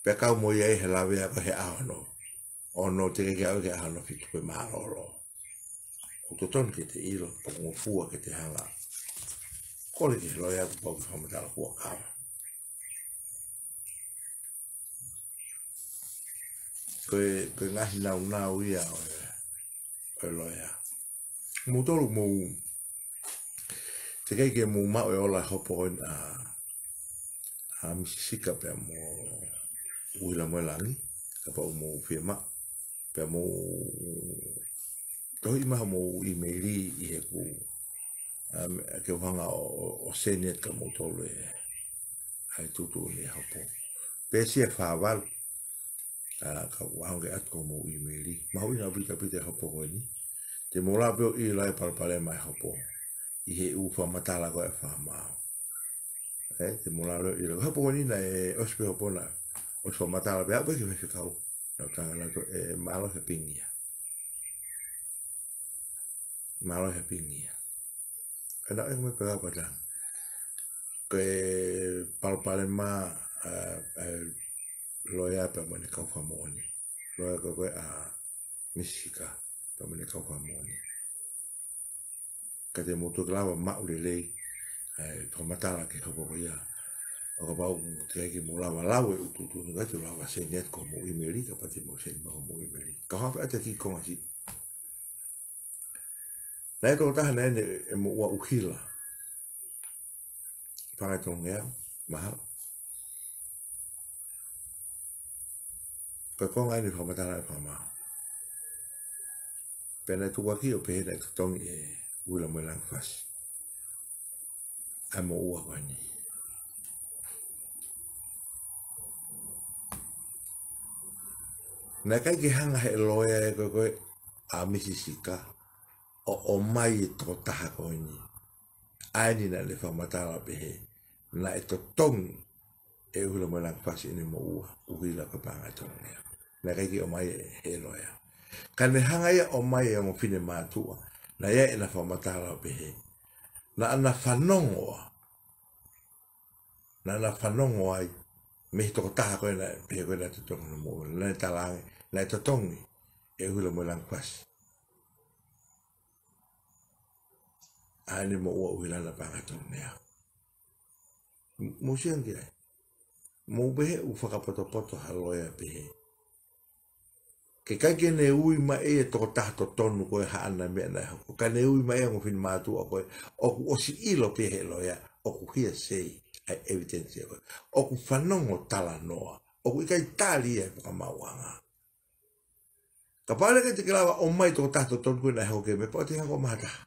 pea kau mo ia ʻi he lavea ko ē he ʻaho hono ono, teʻeki ke aʻu ki he ʻaho hono fitu pe mālōlō. ʻOku totonu ke te ʻilo, ʻoku ngofua ke te hanga ʻo kole ki he loea kuo pau ke fakamatala fuakava. Ko e, ko e ngaahi nāunau ia ʻo e, ʻo e loea. Moutolu mou, teʻeki ke mou maʻu e ola hopo ko eni ʻa, ʻa Misi Sika pea mo ʻUhila Moelangi, kapau mou fiemaʻu, pea mou tohi mai hoʻomou ʻīmeili ʻi heʻeku, um, ke u hanga ʻo, ʻo, ʻo send atu kia moutolu e, ʻa e tuʻutuʻuni e hopo. Pea siʻi fā valu, ʻa, ka u ʻaonga atu ki hoʻomou ʻīmeili. Mahuʻinga ʻaupito ʻaupito e hopo ko eni. Te mou lava pē ʻo ʻilo e palopalema e hopo ʻi he ʻū fakamatala ko ē ʻa e fakamaau. ʻE, te mou lava ʻo ʻilo. Hopo ko eni naʻe ʻosi pē hopo naʻe ʻosi fakamatala pē, aʻu pē ki he faifekau. Naʻa ku tala atu ē, mālō e hepingi ia. Mālō e hepingi ia. ʻE, naʻe ʻomai pē ʻa e pātanga. Ko e palopalema, ʻa, ʻa e loea pea mo ʻene kau fakamoʻoni. Loea ko ē ʻa Misi Sika pea mo ʻene kau fakamoʻoni. Ka te mou toki lava maʻu lelei ʻa e fakamatala ki he hopo ko ia. ʻO kapau teʻeki ke mou lava lau e ʻū tuʻutuʻuni ko ia, te u lava send atu ki hoʻomou ʻīmeili, kapau te mou send mai ki hoʻomou ʻīmeili. Ka u hanga pē ʻo ʻoatu e kiʻi konga siʻi. Naʻe tokotaha naʻe ʻi heni ʻe moʻua ʻUhila. Fanga Tonga ia, mahalo. Ko e konga eni e fakamatala e fakamaau. Pea naʻe tukuakiʻi ʻo pehē naʻe totongi ʻe ʻUhila Moelangi Fasi ʻa e moʻua ko eni. Naʻe ʻikai ke hanga ʻe he loea ʻa e ko ē ko ē ʻa Misi Sika ʻo ʻomai e tokotaha ko eni. ʻA eni naʻe fakamatala pehē naʻe totongi ʻe ʻUhila mo e Langifasi ʻene moʻua, ʻuhila ko e paʻanga ʻe tolu nea. Naʻe ʻikai ke ʻomai ʻe he loea. Ka ne hanga ia ʻo ʻomai e ongo finemātuʻa, naʻe ʻi ai ʻena fakamatala ʻo pehē naʻa na fanongo, naʻa na fanongo ai mei he tokotaha ko ē naʻe pehē ko ē naʻe totongi hono moʻua, naʻe talaange naʻe totongi ʻe ʻUhila mo e Langifasi ʻa ʻene moʻua, ʻuhila na paʻanga ʻe tolu nea. M-, mou sio ange ki ai. Mou pehē ʻoku fakapotopoto ha loea pehē. Ke ʻikai ke ne ui mai e tokotaha totonu ko ē haʻana meʻa naʻe hoko. Ka ne ui mai e ongo finemātuʻa ko ē, ʻoku ʻosi ʻilo pē ʻe he loea ʻoku hearsay ʻa e evidence ko ē. ʻOku fanongo talanoa. ʻOku ʻikai tali ia ʻe he fakamaauʻanga. Kapau leva ʻe ʻikai te ke lava ʻo ʻomai tokotaha totonu ko ē naʻe hoko ki he meʻa, pau te ke hanga ʻo ʻomai ha taha.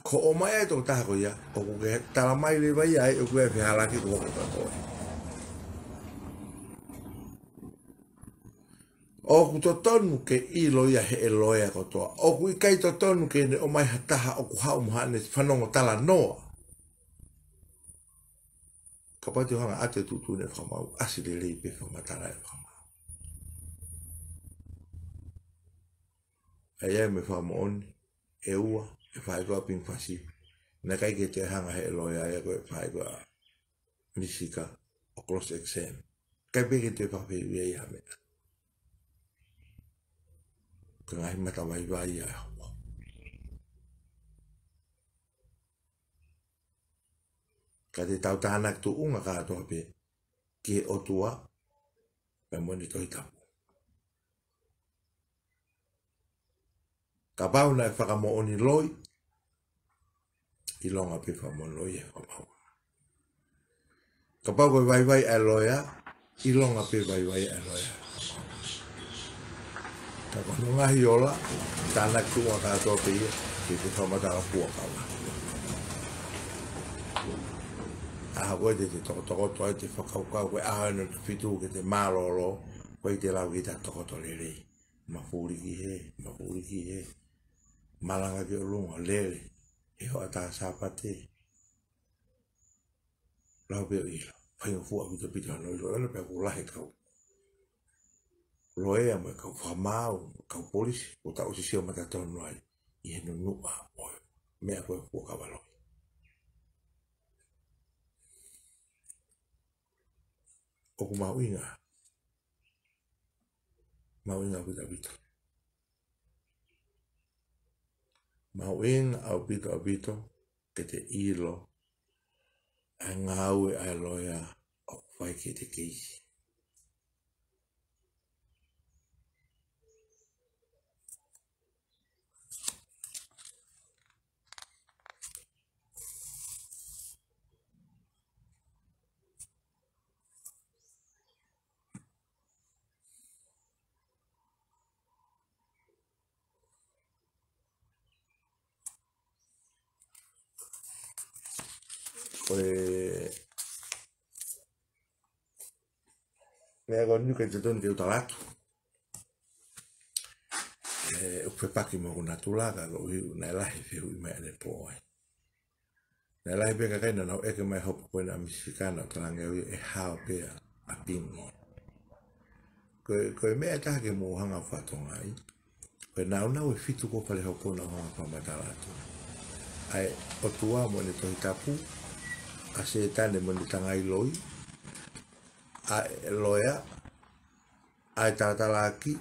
Ko e ʻomai e tokotaha ko ia, ʻoku ke talamai leva ia ʻoku ʻi ai e fehālaaki ko ē ko ē. ʻOku totonu ke ʻilo ia ʻe he loea kotoa. ʻOku ʻikai totonu ke ne ʻomai ha taha ʻoku haʻu mo haʻane fanongo talanoa. Kapau te u hanga ʻo ʻatu e tuʻutuʻuni ʻa e fakamaau, ʻasi lelei pē fakamatala e fakamaau. ʻA ia mo e fakamoʻoni, ʻe ua e faʻē ko ē ʻa Pinifasi, naʻe ʻikai ke toe hanga ʻe he loea ia ko e faʻē ko ē ʻa Misi Sika ʻo cross exam. ʻIkai pē ke toe fakafehuʻia ia ha meʻa. Ko e ngaahi matavaivai ia ʻe hoko. Ka te tau tānaki tuʻunga kātoa pē ki he ʻOtua pea mo ʻene Tohi Tapu. Kapau naʻe fakamoʻoni loi, ʻilonga pē fakamoʻoni loi ʻe he fakamaau. Kapau ko e vaivai ʻa e loea, ʻilonga pē vaivai ʻa e loea. Ka ko hono ngaahi ola, tānaki tuʻunga kātoa pē ia ki he fakamatala fuakava. ʻAho ko ē te te tokotokoto ai, te fakakaukau ko e ʻaho ʻe fitu ke te mālōlō, ko e te lau ki ta tokoto lelei. Mafuli ki hē, mafuli ki hē. Malanga ki ʻolunga, lele he hoʻatā Sāpate. Lau pē ʻo ʻilo, faingofua ʻaupito ʻaupito hono ʻilo ʻena pea ʻoku lahi e kau loea mo e kau fakamaau, kau polisi, ʻoku tau ʻosi sio matatonu ai ʻi he nunuʻa ʻo e meʻa ko e fuakava loi. ʻOku mahuʻinga, mahuʻinga ʻaupito ʻaupito. Mahuʻinga ʻaupito ʻaupito ke te ʻilo ʻa e ngāue ʻa e loea ʻoku fai ki heʻete keisi. Ko e meʻa ko eni ʻoku ʻikai totonu ke u tala atu. ʻE, ʻoku fepaki mo hoku natula ka koeʻuhi naʻe lahi e fehuʻi mai ʻanepō ai. Naʻe lahi pē kakai naʻa nau ʻeke mai hopo ko ena ʻa Misi Sika, naʻa ku talaange au ia ʻe hao pē ʻa Pingo. Ko e, ko e meʻa ʻe taha ke mou hanga ʻo fakatokangaʻi. Ko e nāunau ʻe fitu ko ē Fale Hopo naʻa ku hanga ʻo fakamatala atu. ʻA e ʻOtua mo ʻene Tohi Tapu, ʻa Sētane mo ʻene tangai loi, ʻa e loea, ʻa e talatalaaki,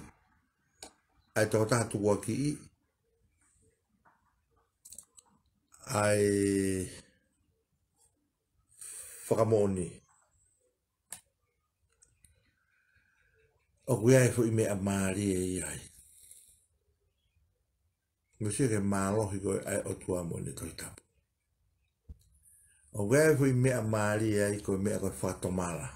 ʻa e tokotaha tukuakiʻi, ʻa e fakamoʻoni. ʻOku ʻi ai e foʻi meʻa mālie ia ai. Mou sio ki he mālohi ko ē ʻa e ʻOtua mo ʻene Tohi Tapu. ʻOku ʻi ai e foʻi meʻa mālie ai, ko e meʻa ko e fakatomala.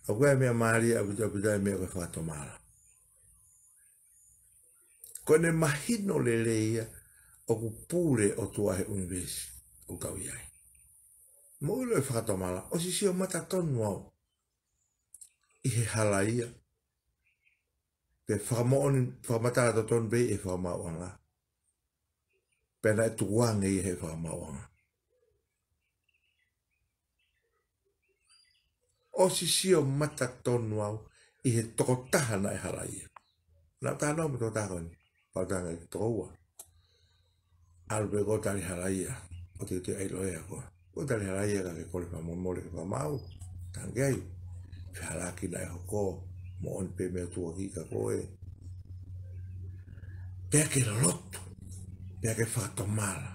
ʻOku ʻi ai e meʻa mālie ʻaupito ʻaupito ai e meʻa ko e fakatomala. Ko ʻene mahino lelei ia ʻoku pule ʻOtua he ʻunivēsi ʻoku tau ʻi ai. Mou ʻilo e fakatomala, ʻosi sio mata tonu au ʻi he hala ia. Pea fakamoʻoni, fakamatala totonu pē ʻi he fakamaauʻanga. Pea naʻe tukuange ia he fakamaauʻanga. ʻOsi sio mata tonu au ʻi he tokotaha naʻe hala ia. Naʻa ku talanoa mo e tokotaha ko eni, palopalema ki he tokoua. ʻAlu pē koe ʻo tali hala ia, ʻoku teʻeki ai ʻilo ʻe koe. Ko e tali hala ia ka ke kole fakamolemole ke fakamaau. Tangi ai, fehālaaki naʻe hoko, moʻoni pē meʻa ʻOtua kia koe. Pea ke lotu, pea ke fakatomala.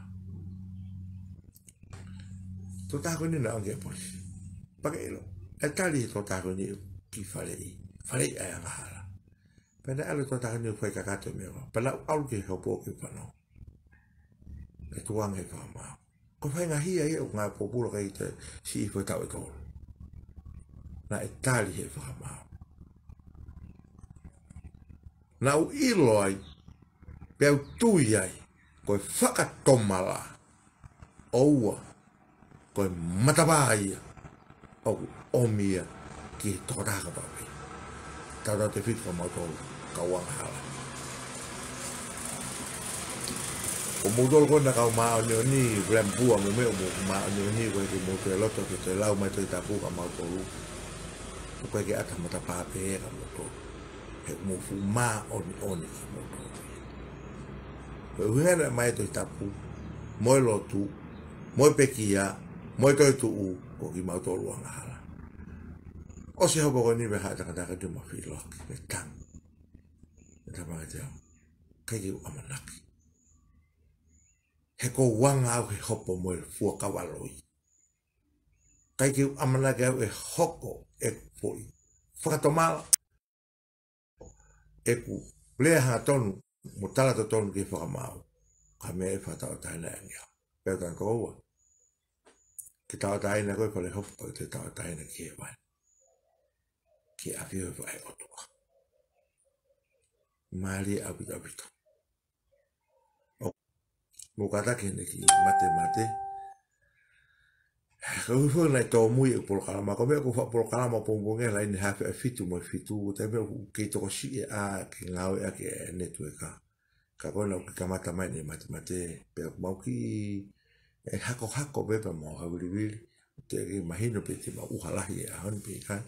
Tokotaha ko eni naʻe ʻoange ki he polisi. Pea ke ʻilo, ʻe tali he tokotaha ko eni ki faleʻi. Faleʻi ʻa e angahala. Pea naʻe ʻalu e tokotaha ko eni ʻo fai kakato e meʻa. Pea naʻa ku ʻalu ki he hopo ke fanongo. ʻE tukuange he fakamaau. Ko e faʻahinga hia ia ʻoku ngāue pōpula ʻikai toe siʻi foʻi taʻu ʻe tolu. Naʻe tali he fakamaau. Naʻa ku ʻilo ai, pea u tui ai, ko e fakatomala. ʻOua, ko e matavai ia ʻoku ʻomi ia ki he tokotaha kotoa pē. Tautautefito kia mautolu kau angahala. Ko moutolu ko ena kau māʻoniʻoni, William Bua mo meʻa, mou māʻoniʻoni, ko e ke mou toe loto ke toe lau mai Tohi Tapu kia mautolu. Ko e ke ʻata matapā pē kia mautolu. He mou fuʻu māʻoniʻoni kia mautolu. Ko e ʻuhinga naʻe ʻomai e Tohi Tapu, mo e lotu, mo e pekia, mo e toetuʻu, ko kimautolu angahala. ʻOsi e hopo ko eni pea haʻu e tangata ko eni ʻo mafilo ki he tangi. ʻE tama ke te au. ʻIkai ke u ʻamanaki. He ʻoku ou anga au he hopo mo e fuakava loi. ʻIkai ke u ʻamanaki au ʻe hoko e foʻi fakatomala ʻeku lea hangatonu mo tala totonu ki he fakamaau. Ka meʻa ʻe fakatauʻatāina ange au. Pea u tala ko ua. Ke tauʻatāina koe fale hopo, ke tauʻatāina ki he vai. Ke ʻafio he vai ʻOtua. Mālie ʻaupito ʻaupito. ʻO, mou kātaki ʻene kiʻi mate mate. Ka u hifo naʻe tōmui e polokalama, ko e meʻa ko e faʻa polokalama pongipongi laine hafe ʻe fitu mo e fitu, taimi ʻoku kei tokosiʻi ʻa e ngāueʻaki e netiueka. Ka ko ena ʻoku kamata mai ʻene mate mate, pea ʻoku mau kiʻi, ʻe hakohako pē pea mau havilivili, teʻeki mahino pe te mau ʻuha lahi e ʻaho ni pe ʻikai.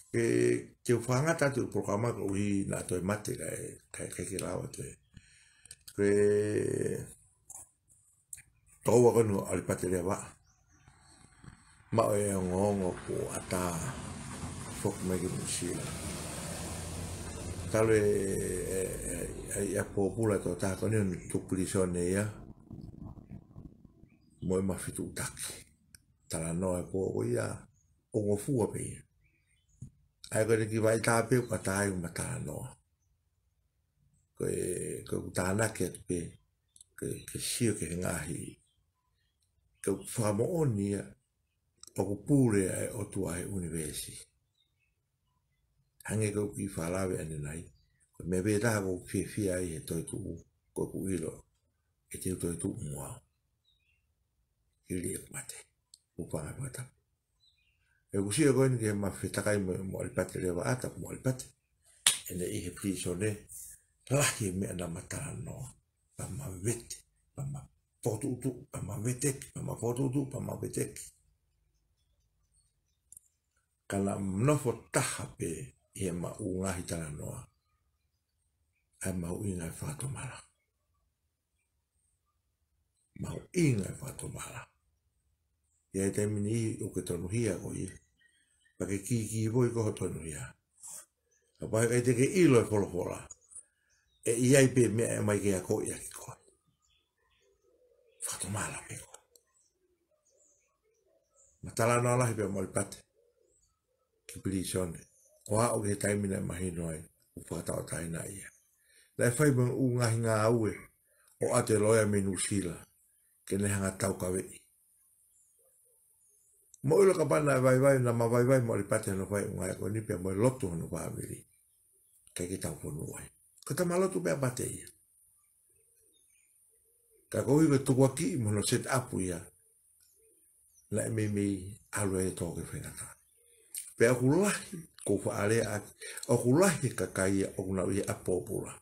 Ke, ke u fakangata atu e polokalama koeʻuhi naʻa toe mate kae, kae, kae ke lava atu e. Ko e tokoua ko eni ʻo ʻAlipate Leavaʻa. Maʻu e ongoongo kuo ʻatā foki mai ki Nuʻusila. Talu e, e, e, e, ʻa e pōpula tokotaha ko eni ʻoku tuku pilīsone ia. Mo e mafituʻutaki. Talanoa e pō ko ia, ʻo ngofua pē ia. ʻA ia ko ʻene kiʻi vaʻi tā pē ʻoku ʻatā ai ʻo ma talanoa. Ko e, ko ʻeku tānaki atu pē, ke, ke sio ki he ngaahi, ke fakamoʻoni ia, ʻoku pule ʻa e ʻOtua he ʻunivēsi. Hangē ko ʻeku kiʻi fakalave ʻanenai, ko e meʻa pē taha ʻoku ou fiefia ai he toetuʻu, ko ʻeku ʻilo, ʻe te u toetuʻu mo au. Hili ʻeku mate, ʻoku ou fanga fakatapu. ʻOku ou sio ko eni ke ma fetakai mo, mo ʻAlipate Leavaʻa, tapu mo ʻAlipate. ʻEne ʻi he pilīsone, lahi e meʻa naʻa ma talanoa, pea ma vete, pea ma fokotuʻutuʻu, pea ma veteki, pea ma fokotuʻutuʻu, pea ma veteki. Ka naʻa ma nofo taha pē ʻi he maʻu ngaahi talanoa, ʻa e mahuʻinga e fakatomala. Mahuʻinga e fakatomala. ʻI ai e taimi ʻoku ke tonuhia koe. Pea ke kīkīvoi ko ho tonuhia. Kapau he ʻikai te ke ʻilo e folofola, ʻe ʻi ai pē meʻa ʻe ʻomai ke akoʻi ʻaki koe. Fakatomala pē koe. Ma talanoa lahi pē mo ʻAlipate ki pilīsone. ʻO aʻu ki he taimi naʻe mahino ai ʻoku fakatauʻatāina ia. Naʻe fai mo e ʻū ngaahi ngāue ʻo ʻatu e loea mei Nuʻusila ke ne hanga ʻo taukaveʻi. Mou ʻilo kapau naʻe vaivai, naʻa ma vaivai mo ʻAlipate hono fai e ʻū ngāue ko eni pea mo e lotu hono fāmili, ʻikai ke tau fonu ai. Ko e tama lotu pē ʻa ʻAlipate ia. Ka koeʻuhi ko e tukuakiʻi mo hono set up ia, naʻe meimei ʻalu ai e tō ki he faingataʻa. Pea ʻoku lahi, ʻoku ou faʻa lea ʻaki, ʻoku lahi e kakai ia ʻoku nau ʻi he ʻapi pōpula,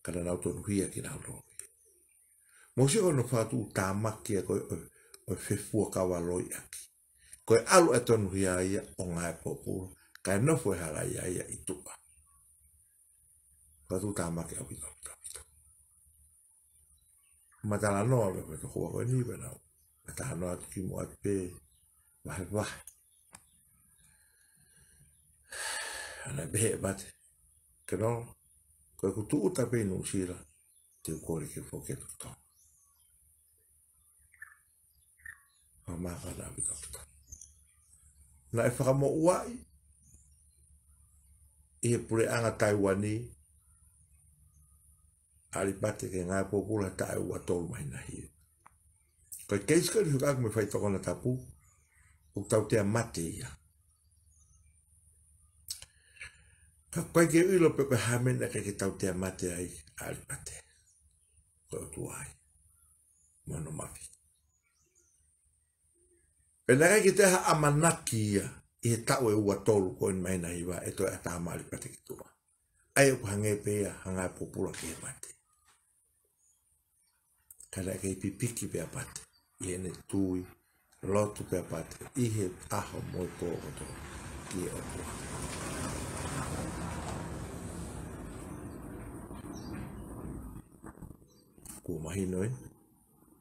ka naʻa nau tonuhia kinautolu. Mou sio ki hono fakatuʻutāmaki ia ko ē ʻo e, ʻo e fefuakava loiʻaki. Ko e ʻalu e tonuhia ia ʻo ngāue pōpula, kae nofo e halaiaia ʻi tuʻa. Fakatuʻutāmaki ʻaupito, ʻaupito, ʻaupito. Ma talanoa pē ko e tokoua ko eni pē naʻa ma talanoa atu ki muʻa atu pē vahevahe. Naʻe pehē ʻe Pate, ke nolo, ko ʻeku tūʻuta pē ʻi Nuʻusila, te u kole ke foki atu ki Tonga. Fakamāfana ʻaupito, ʻaupito. Naʻe fakamoʻuaʻi ʻi he puleʻanga Taiuani ʻa ʻAlipate ke ngāue pōpula he taʻu ua tolu Māhina Hiva. Ko e keisi ko eni ʻoku fekauʻaki mo e faitoʻo konatapu, ʻoku tautea mate ia. Ka ʻoku ʻikai ke u ʻilo pe ko e hā e meʻa naʻe ʻikai ke tautea mate ai ʻa ʻAlipate. Ko e ʻOtua ia mo hono mafi. Pea naʻe ʻikai ke toe ha ʻamanaki ia ʻi he taʻu ʻe ua tolu ko eni Māhina Hiva ʻe toe ʻatā mai ʻa ʻAlipate ki tuʻa. ʻA ia ʻoku hangē pē ia ha ngāue pōpula ki he mate. Ka naʻe kei pipiki pē ʻa Pate ʻi heʻene tui, lotu pē ʻa Pate ʻi he ʻaho mo e pō kotoa ki he ʻOtua. Kuo mahino ē,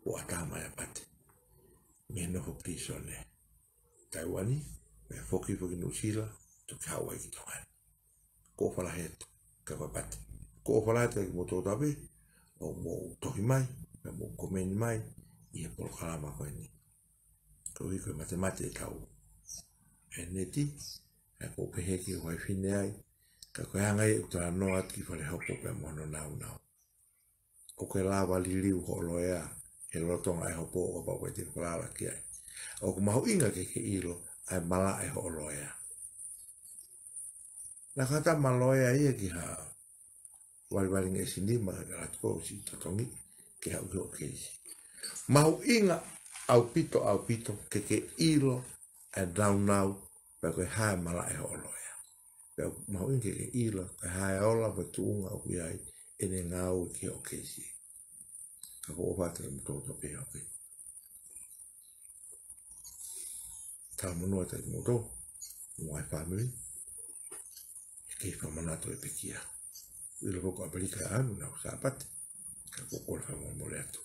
kuo ʻatā mai ʻa Pate mei he nofo pilīsone Taiuani, pea foki, foki Nuʻusila, toki haʻu ai ki Tonga ni. Ko e ʻofa lahi atu kia Pate. Ko e ʻofa lahi atu kiate kimoutolu kotoa pē ʻoku mou tohi mai, pea mou komeni mai ʻi he polokalama ko eni. Koeʻuhi ko e matemate ʻetau ʻinitaneti, ʻa ia ʻoku ou pehē ki he uaifi ni ai, ka ko e anga ia ʻeku talanoa atu ki Falehopo pea mo hono nāunau. ʻOku ke lava liliu hoʻo loea he lolotonga e hopo ʻo kapau ʻoku ʻikai te ke falala ki ai. ʻOku mahuʻinga ke ke ʻilo ʻa e malaʻe hoʻo loea. Naʻa ku ʻatā mo ha loea ia ki ha valivali ngeʻesi nima ka latu ko ē ʻosi totongi ke haʻu ki hoʻo keisi. Mahuʻinga ʻaupito, ʻaupito ke ke ʻilo ʻa e nāunau pea ko e hā e malaʻe hoʻo loea. Pea mahuʻinga ke ke ʻilo ko e hā e ola mo e tuʻunga ʻoku ʻi ai ʻene ngāue ki hoʻo keisi. Ka ʻoku ou ʻofa atu kiate kimoutolu kotoa pē ʻoku talamonū atu kiate kimoutolu mo e fāmili. ʻE kei fakamanatu e pekia. ʻIlo pē ko ʻApelika ʻa ʻAnu naʻa ku Sāpate. Ka ʻoku ou kole fakamolemole atu.